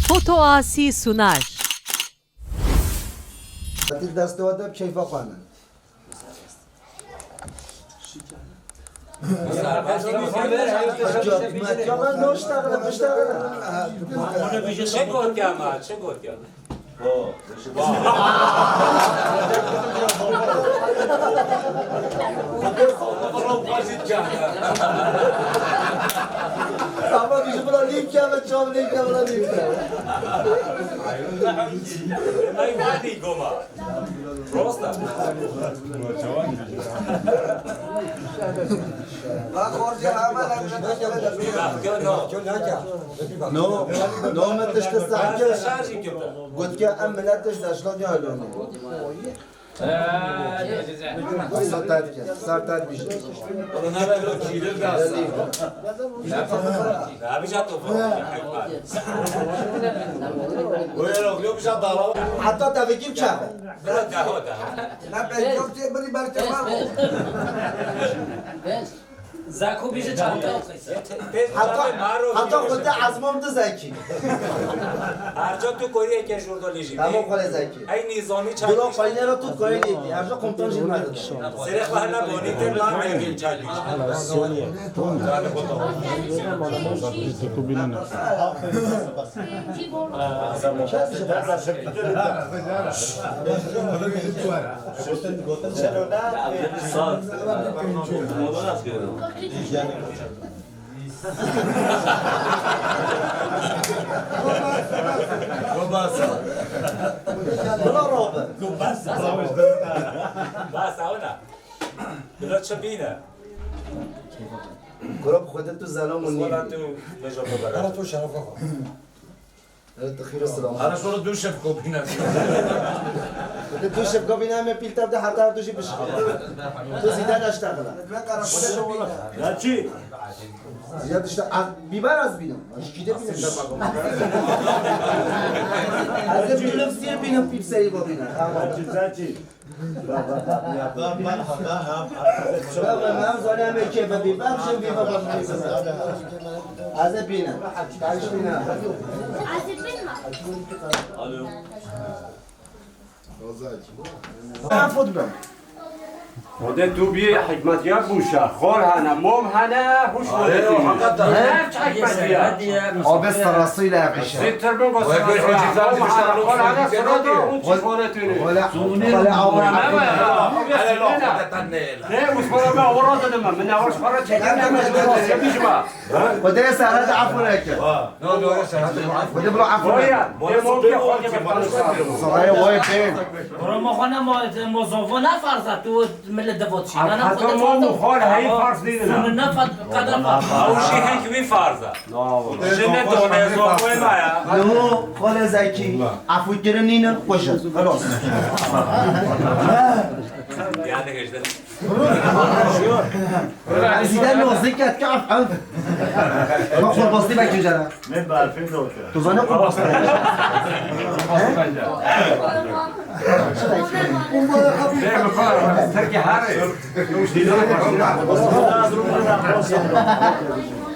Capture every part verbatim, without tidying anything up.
Foto Asi sunar. Hadi destê we de keyfa xwe ne. Çi gotiya me? Çi gotiya me? Ama bizi buna nîm keme, çav nîm keme, buna nîm keme. Ay, vadi goma. Prosta. No, no, me tişt sakin. Şarjî kete. Got ke em milet tişt daşla diye halonê. Satar ke, satar bir şey. Abi ca to. Hatta tabii kim çağır? Bira, daha, daha. La ben çok şey biri ben tamam. Zako bije çanta okuysa. Hata, hata xwe te ezmam tu zekî. Her ca tu koriyê ke jurdolî jî. Tamam, xwe zekî. Ey nîzamî çay. Dilo peynê ra tu koyê dî. Her ca komutan jî nerede? Sere xwe hela bonî te lan çay. Bas, ew ne. Bila çi bîne? Kuro bi xwe de tu zelam û nî. Wala tu bejo bibere. Ara tu şerefa xwe. Evet, xîr û selam. Ara şoro du şef kopîne. De du şef kopîne, em pîl tev de heta tu jî bişixî. Tu zîde neştexile. Ya çi? Zîde işte, a, biber az bînim. Şikîde bînim. Ez de bînim, sîr bînim, pîpseyî bînim. Tamam. Çi, çi? Baba, em zanî em ê kê bibî, bem jin bî baba. Ez ê bînim. Karış bînim. Alo. Ben futbol. Xwedê tu bî hikmetiya bûşa. Xor hene, mom hene, hûş xwedê tîne. Her çi hikmetiya. Abi sırasıyla yakışır. Zîtir bin, bas sırasıyla. Mom hene, xor hene, sırada hûn çi xwedê tîne. Wala, wala awra. Ne, bu xwara ben awra dedim ben. Min awra xwara çekin, ne, ben xwara çekin. Xwedê serhedê efû neke. Xwedê bila efû neke. Saraya vay pê. Roma xwe ne ma, mozova ne farz e, tu millet de vot çî. Heta mom û xwar heyî farz nîne. Sunne ne farz, qeder farz. Ew jî hek wî farz e. Jine done zovoy ma ya. Niho xwele zekî, efû kirin nîne, xweş e. Xelas. Yani işte. Zîde nozik et, kaf, ev. Ma qurbastî vekî jere. Ne berfin de otur. Tu zanî qurbastî. He? Terkî her.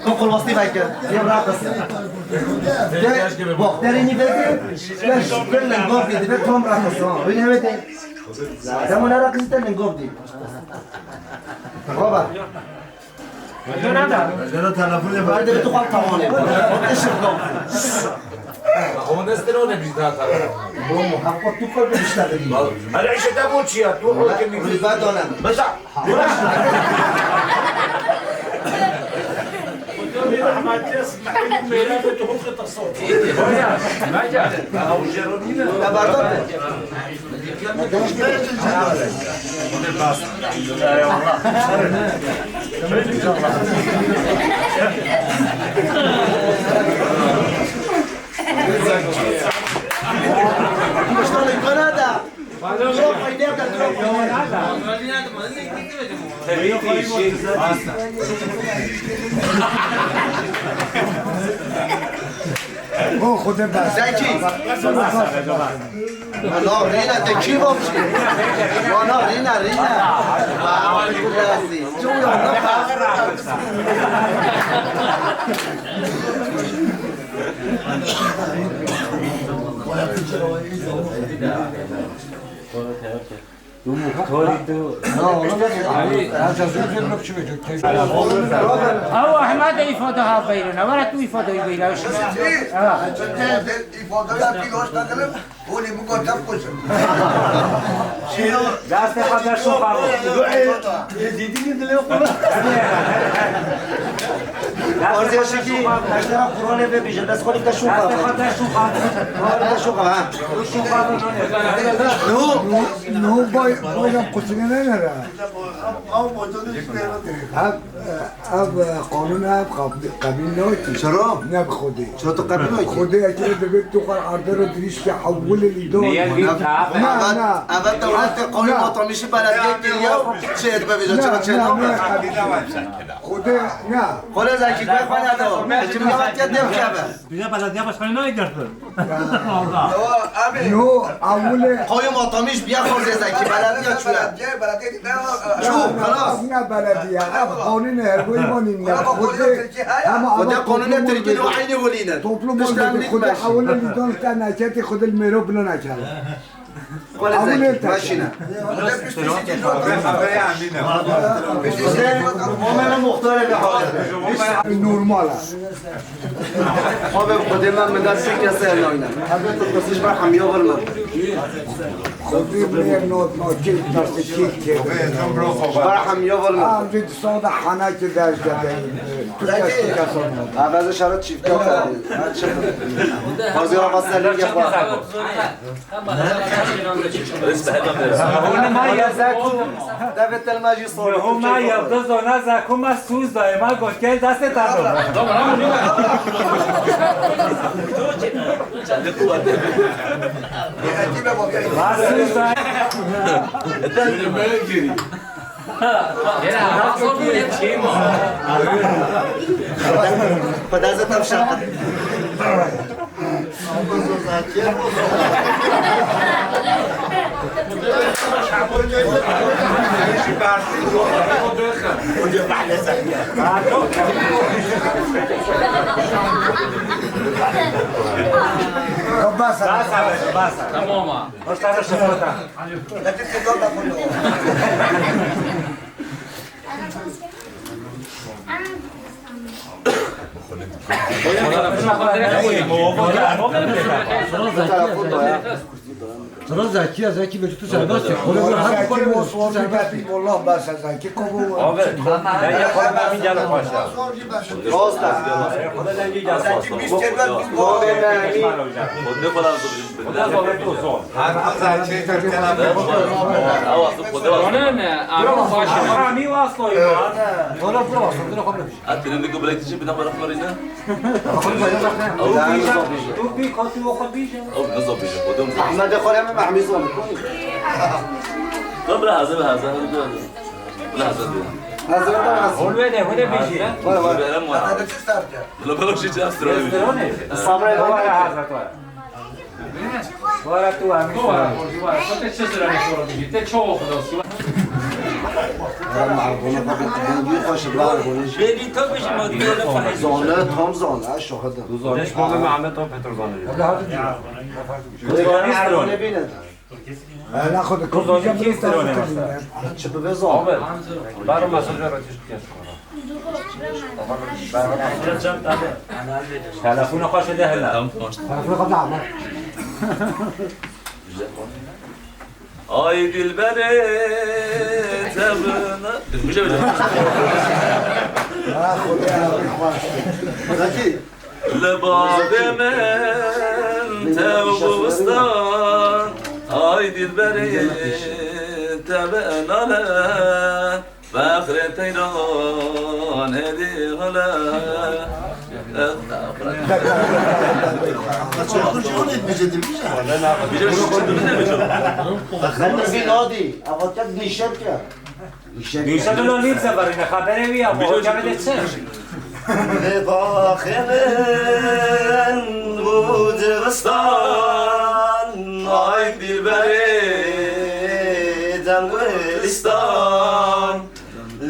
Tu qurbastî vekî. Yê rakas. De, bak, derî nî vekî. Beş, bir lingov yedi, bir tam rakas. Öyle mi de? Dema ne rakasî te lingov dî. Baba. Jana telefon yapar. Hadi bir tuval tamam. Işık yok. Ama ne stil o ne bizde atar. Bu muhakkak tu koy bir işte dedi. Hadi işte de bu çiya. Bu o kimi. Riba dönem. Mesela. O Xwedê bes. Zekî. Ana rîne te kî bapşî? Ana rîne, rîne. Çuya ne? Tu muxtarî tu. Ya oğlum, ya, ya, ya, ya, ya, Ew Ehmed îfade ha beyrine. Were tu îfade beyrine. Ha. Îfade ya pîl hoş takılır. Oğlum, bu kadar koşun. Destê xwe der şûxa. Êzîdî dil yok. Destê xwe der şûxa. Eştera Qur'anê vebîjin, dest xwe lî te şûxa. Destê xwe der şûxa. Xwe lî te şûxa, ha. Şûxa. Nuh, Nuh bay, bayram kutusuna ne nere? Ev, ev, e, qanûn ev qab-, qebîl nakî. Çira? Ne bi Xwedê. Çira tu qebîl nakî? Xwedê ekê divê tu xwe erdê re dirîşke hewilê lîdan. Niye bir Na, na, na. Eve dewletê qanûn Na. Vatandaşî belediye kiriye, çi dibe vêca, çira çê Ne, ne, nabe? Ne, qebîl. Xwedê, ne. Xwedê zekî, guhê xwe nede. Hikîm ya tiya dêv keve. Bize belediye başkanı ne girdi? Allah. Yo, ewilê Koyum Atamiş biya xwe zêzekî, belediye çûye. Çû, xelas. Ne belediye, ev qanûnê her boy vanî ne. Xwedê, hema Xwedê qanûnê Tirkî de eynî welîne. Toplum Tiştan oldu. Xwedê ewilê lîdan te neketî, Xwedê li mêro bila nekere. Xwedê zekî, meşîne. Normal e. Abi, Xwedê me, min der sê kesê nayne. Hebe tu qisiş ber hemiya vir me. Xwedê me, not, not, kek, nasıl kek, kek. Ber hemiya vir me. Abi, sada hana ki ders gete. Tu kes, tu kes olma. Abi, ez şaret çifte. Ha, çık. Bazı yara basar, ne yapar? Hûn ma yildiz ona zekû me sûz dayê, ma got gel destê te do. Ma sûz dayê. Xwedê ze tevşa. Tamam ha. Sıra Zekiye, Zeki Bey, tu serbest ya. Zeki o sordu, Zeki, wallah, ben sen Zeki kovu. Abi, ben yapamam, ben gel paşa. Dosta. Zeki, biz serbest, biz Abi, ben Zeki falan. Xwedê zor. Her zor. Ona ne? Amî waslo. Ona bura waslo, bura xwe bira. Atîne diku bilek tişî bina bana xwe rîne. Tu pî, tu pî, ka tu xwe bîje. Ew ne zor bîje, Xwedê zor. Ahmet xwe hem Ahmet zor. Bira hazır, hazır, hazır. Bira hazır. Hazır da hazır. Hol wede, hol wede bîje. Var, var. Bira var. Bira var. Bira var. Sabra var, hazır var. Wara tu amî. Wara, wara, wara. Te çi sira ne şoro bî? Te çoğu xulası. Bêrî to bêjî ma dî ne fahî. Zone, tam zone, şahid. Zone. Leş baba Mehmet o Petro zone. Zone ne bîne. Ana xwe de Zone kî sirone mesela. Çi bibe zone. Abi, baro mesajı retiş kes. Telefona xwe şede hele. Telefona xwe da ama. Ay dilberê tevna. Bije, bije. Ha, Xwedê abi xweş. Zeki. Li bavê min tev bû bistan. Ay dilberê tevna le. Fexrê teyran êdî hole. Bîje, bîje, bîje. Xetir vî nadî. Ava tek nîşet ke. Nîşet ke. Nîşet lo nîv seferîne, xeberê wî ya, bîje, bîje. Li baxê min bû divistan, ay dilberê dem gulistan.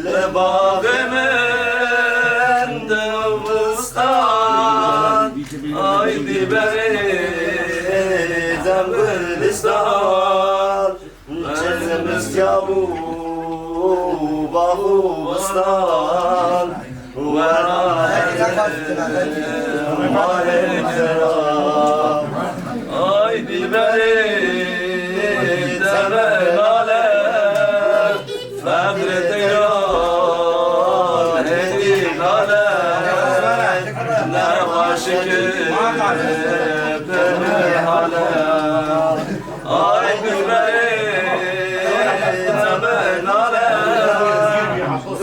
Li baxê min divistan, Ay dîberê dem Gulîstan, çi zimistiya bû bax û bistan, wera her malê xera. Ay dîberê dem nale, Feqrê teyran hêdî nale, nexweşikê pir hale. Ay dîberê dem nale,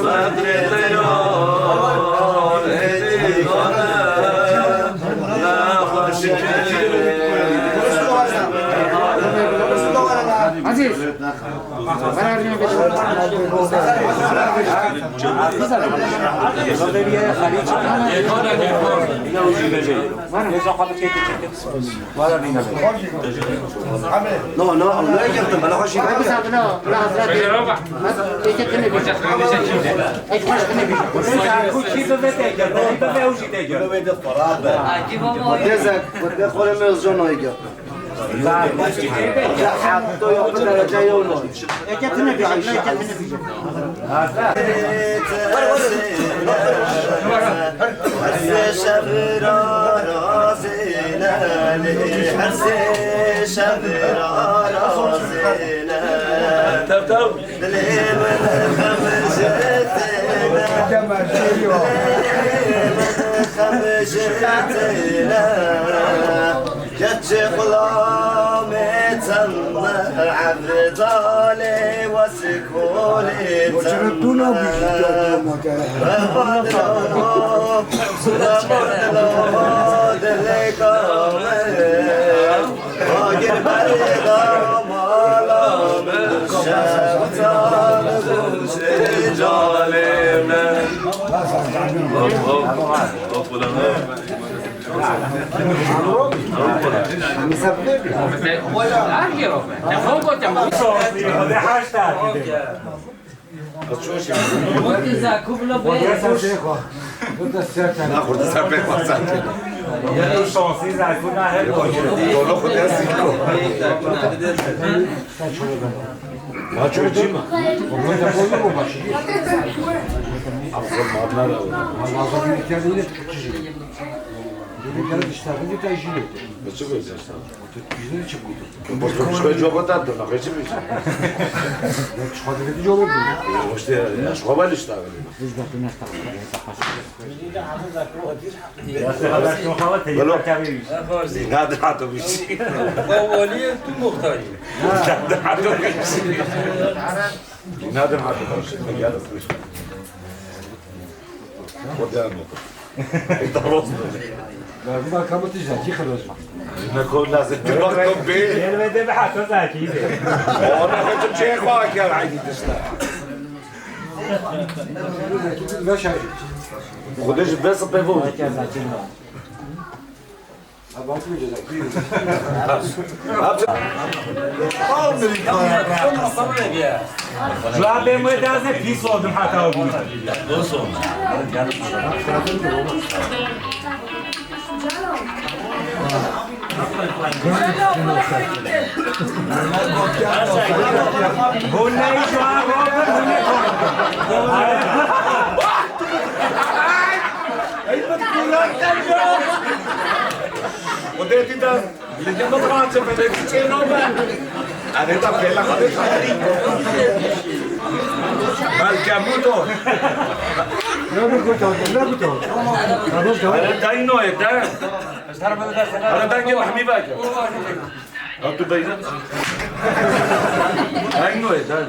feqrê teyran hêdî nale, nexweşikê pir hale. Ezîz. No, no, no, girdim, bela xweşî. Têzek, xwedê xwedê me zor nayê girdim. Eke tine bîje, eke tine bîje. Hersê şevira razêne, hersê şevira razêne. Tev, tev. Dilê min xem ji te ne. Dilê min xem ji te ne. Keçê xulamê çend evr calê wes kolê çend. Remadilo, remadilo, dilê kamê. Agir berê da mala min şevtan gûşê calê min. Hop, hop. Hop, ulan, hop. Na, xurdi ser pê xwe sen. Dolo xwe dest ko. Ma ço çi ma? Abi, sen mabna da. Lazım bir ihtiyacın yok. Yine gelip işte, bir de işin yok. Ne çıkıyor sen? Yüzünü çıkmıyor. Boş boş koy, çok oturdu, ne kaçırmış? Ya, çıkardı, bir yol oldu. Ya, işte, ya, şu kadar işte abi. Biz de bu ne? Nadir hatırmış. Valiyê tu muxtarî. Nadir hatırmış. Nadir hatırmış. O da mı? Lazım, akşamı tijden, ki kırılma. Ne kol lazım, bir bak, top be. Elbette bir hata zaki de. Ona kaçıp şey koyar, aynı işte. Beş ay. Xwedê ji bes pê bû. Cevabê min dazê pîs oldum heta o gün. Bu ne iş var? Bu ne? Xwedê tî de li din biqançe, belê tî çê nabe. Erê, da pêla xwedê xwedê. Belke mû do. Ne bi guta, ne guta. Erê, dayno ye, de. Erê, dengê mehmî veke. Ha, tu beyza. Ay, no, e, dal.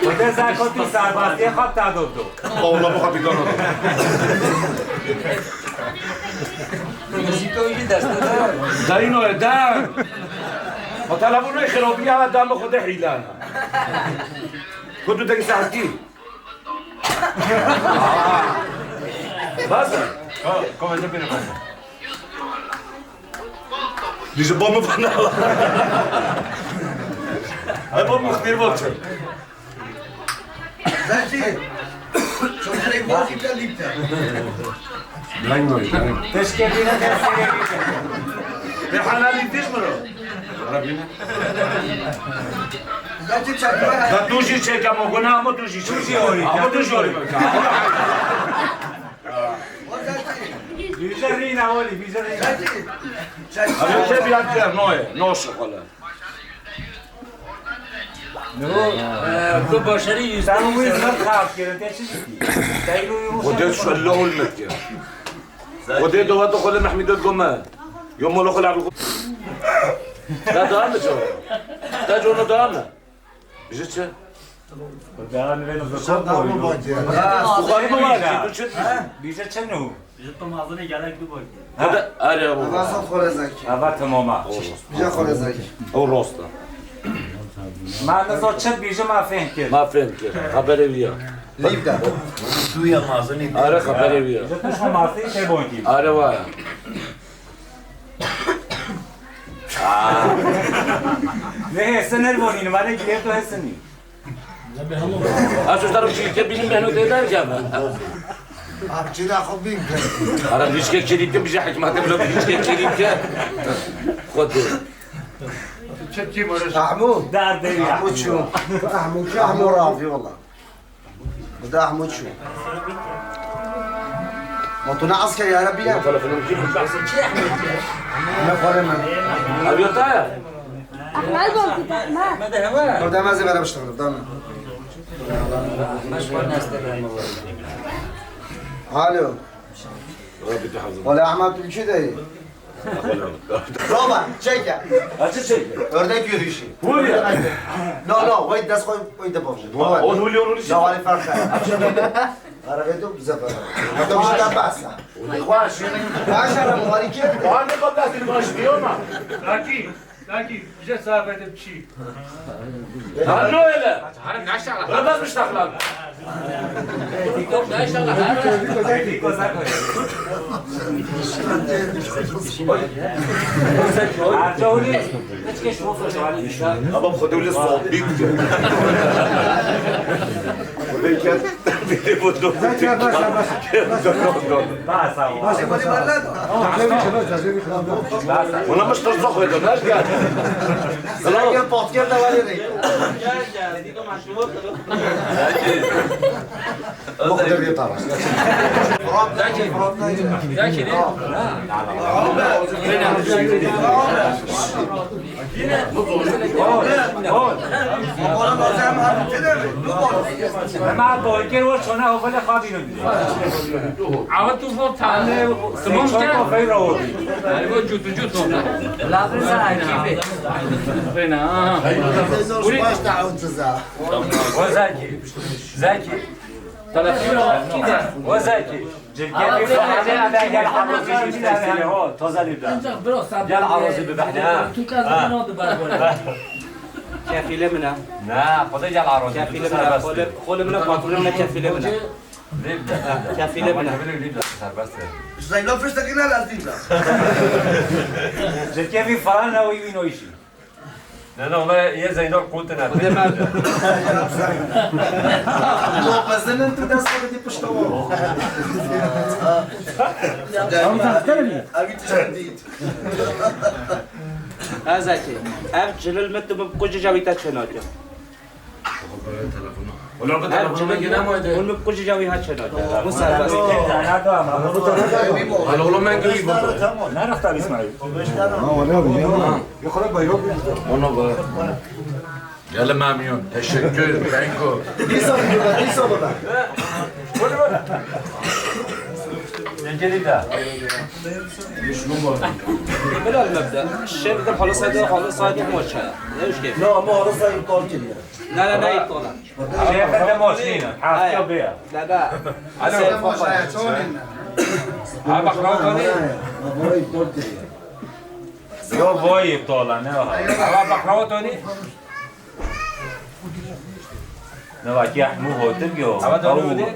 Xwedê zer kotî serbaziyê xwe bi te dotdo. Oğla bu kapitano. Muzîka wî dest de. Dayno, e, da. O telefonu xirobî ya, da, mi xwe de hîlana. Ku tu deng saetî. Bas. Ko-, ko-, Dije bom bana. Ay bom muhbir bom. Zaki. Çok şey var ki de lipte. Teşekkür ederim. Rehana liptiş mi o? Rabbine. Zaki çakma. Da tu jî çek ama guna ama tu jî çek. Tu jî orî. Ama tu jî orî. Bîje rîna olî, bîje rîna. Abi, te bir yapacağım, no ye, no şokola. No, e, tu başarı yüzde yüz. Sen bu yüzden kalk, yere te çizgi. Sen bu yüzden. O da şu Allah olmak ya. O da dua da kole Mehmet Goma. Yom ola kole abi. Da devam mı çok? Da onu devam mı? Bîje çi? Devam edelim. Sen daha mı bacı? Buxarî mi var? Tu çi? Bîje çi nû? Bîje tu mazine gerek du bacı. Hadi, arê bu. Ava sa xorezaki. Ava tamama. Bîje xorezaki. O rosta. Ma nizo çi bîje ma fêm kir. Ma fêm kir. Xeberê wî ya. Lîvda. Tu ya mazine. Arê xeberê wî ya. Bîje tu şu masî şey bonkî. Arê wa ya. Ne hesen her bonî, mane girê tu hesenî. Asu taraf şirket bilim ben o derken. Abi çira xo bin. Ara hiç ke kirît ke bize hikmete bile hiç ke kirît ke. Xode. Ahmu. Dar değil. Ahmu çu. Ahmu çu. Ahmu ravi valla. Bu da Ahmet şu. Ma tu ne asker ya Rabbi ya? Telefonum kim? Ne para mı? Abi yata ya. Ahmet bol git Ahmet. Orada meze beraber başladık, tamam. Alo. Rabbi de hazır. Wala Ahmet Ülkü de. Baba, çek ya. Açı çek. Ördek yürüyüşü. Hul ya. No, no, wait, das koy, wait the box. O hul ya, hul ya. No, wali fark. Arabaya dur, bize fark. Yok, işte bas. Baş. Baş ara muhalike. O halde bak, nasıl baş diyor ama. Lakin, lakin, bize sahabede bir şey. Lan ne öyle? Bırakmazmış takılan. Ama bu kadar öyle soğuk bir gün. Buradayken bir de bu. Başla, başla, başla. Başla, başla. Buna mı tırsak koydun? Nerede geldin? Sen gel, podcast da var ya. Bu kadar bir tavır. Zaki, Zaki ne? Ama Tolkien o şuna o böyle kabin. Ama tu fo tane, tamam ki. Yani bu cutu cutu. Lazım sana gibi. Fena. Başta ucuza. O Zaki. Zaki. Telefon. O Zaki. Cilkê bir sahne gel arozî bir sesini ho. Toza libra. Gel arozî bir bahne ha. Kefîlê min e. Na, xwedê gel arozî. Kefîlê min e. Xwedê, xwedê min e, patronê min e, kefîlê min e. Kefîlê min e. Serbest e. Zeyno fiştekî ne lazim da. Cilkê bir falan ne o wî no işi. Ne, ne, ola ye Zeyno qutine. Xwedê me. Lo bezinin tu dest xwe didî pişta wan. Ev tişt dît. Ezekî, ev cilil min tu bi kucê cawî te çênake. Ola bi telefonê gene mi de? Hûn bi kucê cawî ha çênake. Bu serbest. Alo, ola men gî bu. Ne rafta İsmail? Ha, ola bu. Ona bak. Gelin Memnun, teşekkür, thank you. Dîsa bibe, dîsa bibe. Gelin de. Bilal mebda. Şey, bir de halı saydı, halı saydı maça. Ne iş keyfi? No, ama halı saydı iptal kiriyor. Ne, ne, ne iptal? Şey, ben de maç değil. Hafta bir. Ne, ne. Alo. Sen maça ya, çoğun. Ha, bak, ne oldu? Yo, boy iptal, ne o? Ha, bak, ne oldu? Ne vakî Ehmû gotin yo. Ama da ew öyle.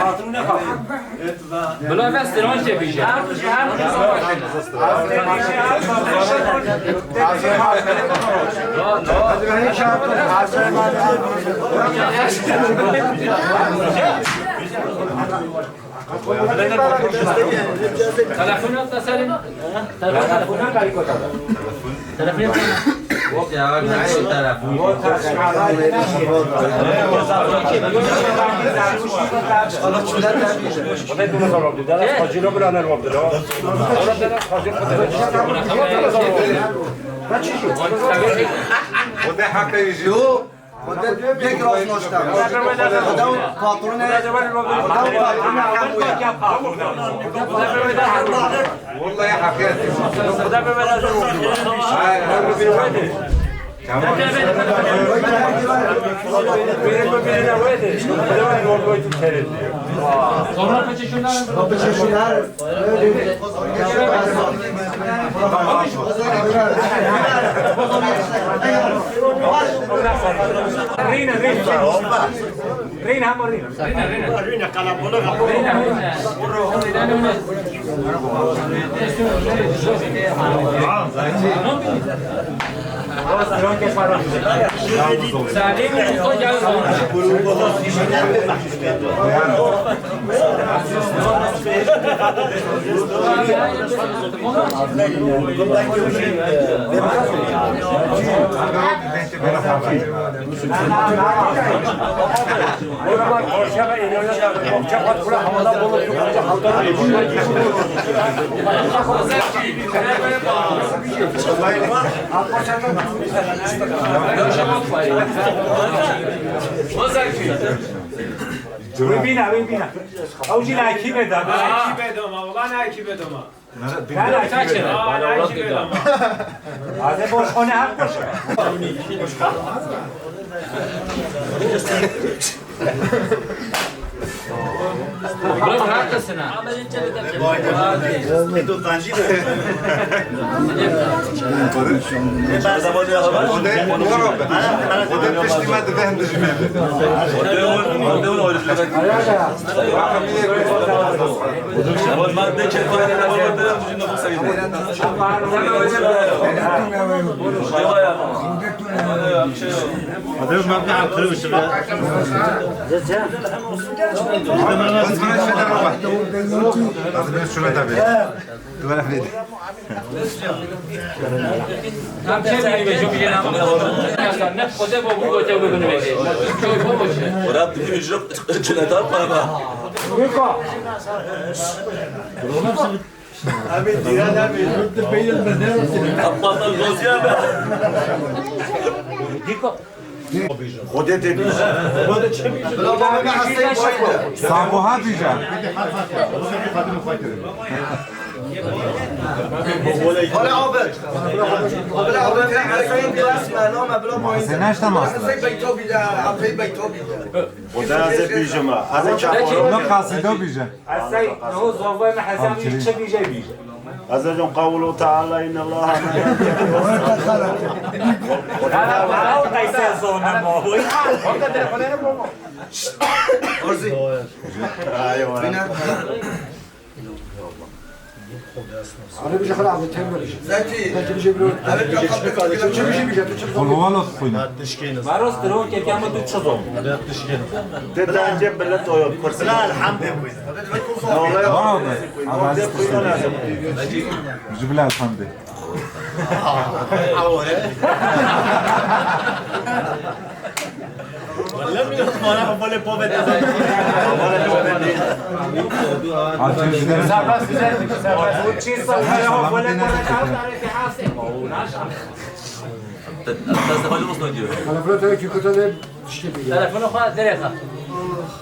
Patrûnê xwe. Bila vê stranjê bêje. Her tişt, her tişt savaş. Telefon at da Selim. Telefon at. Telefon at. Yok ya, ne telefon? O da hak ediyor. Xwedê bêk raznoşta. Xwedê û patronê, Xwedê û patronê hemû ya. Wallahî heqiyet. Xwedê bê weda. Tamam. Sonra peçeşunlar. Peçeşunlar. Rîne, rîne. Rîne, hema rîne. Rîne, rîne. Rîne, rîne. Wî bîne, wî bîne. Ew jî li ekîbê de. Ekîbê de ma, wela ne ekîbê de ma. Nere, bilmiyorum. Aa, ne ekîbê de ma. Azê boş xone hep boş. Bırak, bırak da sana. Ora bir ücret cennete atma ama. Abi, diğer abi. Kapatlar gozya be. Xwedê tê bî. Sabuha bîje. Hala Abed. Hala Abed, Hüseyin Klasman, ama bla Hüseyin Hüseyin Beytobi de, Abdül Beytobi de. Xwedê ez ê bîjim, ez ê çapo. Bunu kasîdo bîje. Ez sey, no, zovay me hezam çi bîje bîje. Ez ê dom qawlu Teala inna Allah. Ana, ana, o qeyse zona mo. Orzi. Aywa. Bina. Ana bîje xala abi, tem bîje. Zeki. Zeki bîje bro. Evet, yok, yok, yok. Çi bîje bîje, tu çi bîje. Varos diro ke kema tu çi zon. Te daha önce millet o yok. Personal hamd. Bravo be. Allah'a şükür. Yüzü bile elhamdi. Telefonu xwe derêxe.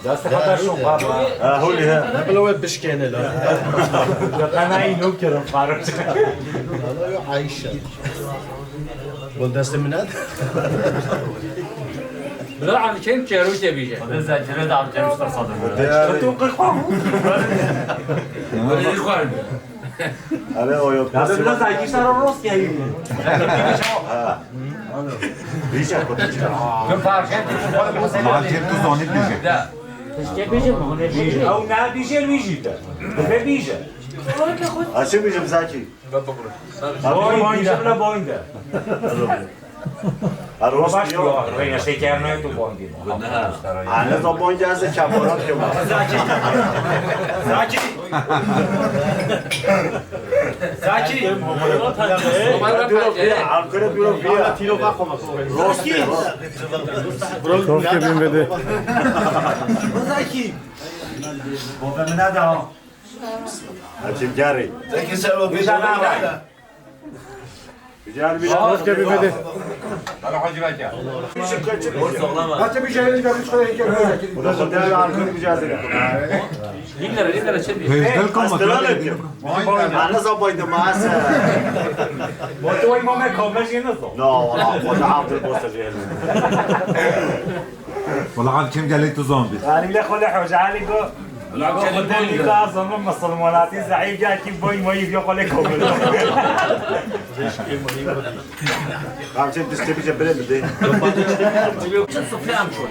Destê xwe de şûn, baba. Ha, holî he. Ne bila wê bişkêne la. Ya, qenayî nû kirin, Faruk. Ayşe. Bol destê min et. Bila em kêm çêrû tê bîje. Xwedê zekire de em kêm işte sadır. Tu qirxan. Xwedê xwar. Eve o yok. Ya, biraz daha iki tane Rus ya. Ha. Bîje xwe bîje. Maltê tu zonî bîje. Ew ne bîje, wî jî de. Ve bîje. Aşım bîjim Zaki. Boyun, bîje bile boyun de. Baş diyor, reyna şeker ne tu boyun diyor. Anne to boyun de, ez çaporat yok. Zaki. Zaki. Zaki. Ankara biro bia. Tiro bakma. Rosti. Kofke bin ve de. Zaki. Baba, min neda. Açım gari. Peki, sen o bir Güzel abi. Güzel bir Kofke bin ve de. Hala hacı belki. Hadi bir şey, bir şey, bir şey. Bu da Xwedê arkın güzel. Bin lira, bin lira çevirin. Hêzdil kom. Astral ettim. Ana zabaydı masa. Motoy mame komajı nasıl? No, valla, o da altı bosta şey. Wala Elî Kêm gelê tu zon bî. Yanî bile xwe li Hoca Elî got, got Xwedê bî ka zon min misilmanatî zehîf ya kî boy moyî ya xwe lê komil. Kamçe dişte bîje bire bide. Çi sufle em şoy.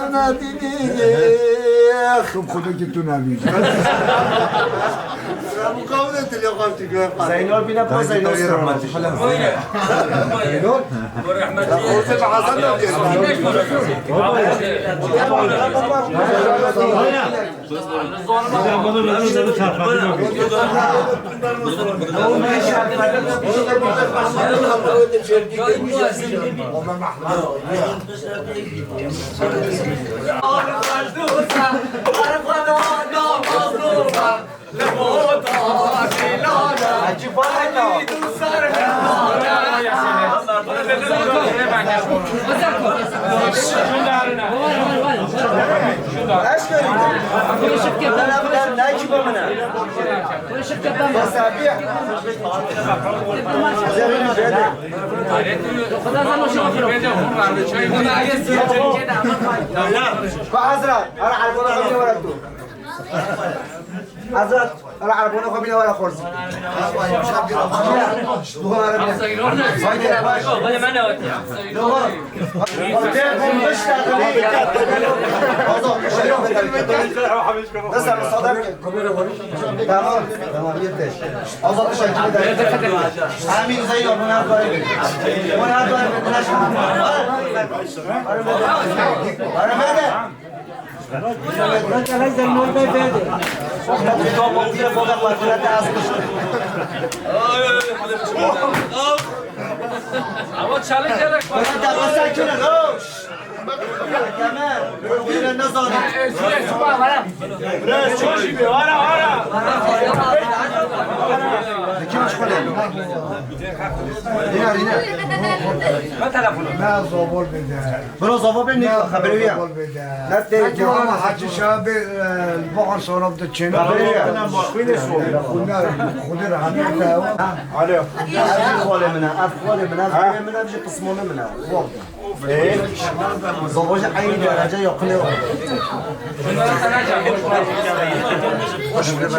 tu nedînî. Tu xwedê ki tu nebî. Zeynal bîne pa Zeynal. Zeynal. Hazrat, ara Erdoğan'a bir olarak dur. Hazrat, ara Erdoğan'a bir olarak korsun. Nasıl müsaade? Tamam, tamam, yeter. Azat dışarı çıkıyor. Amin, Zeynep, bunu yapmayın. Bunu yapmayın. Arabada. Ama çalı gerek var. Biraz zor bile. Bro, zava ben ne haberi ya. Ama Hacı Şabi, e, bahar sonra da çene. Haberi ya. Xwînê, xwînê rahmetli. Alo. Ev xalê min e, ev xalê min e, ev xalê min e, ev jî pismanê min e. Zava jî eynî derece yakın e. Hoş bulduk.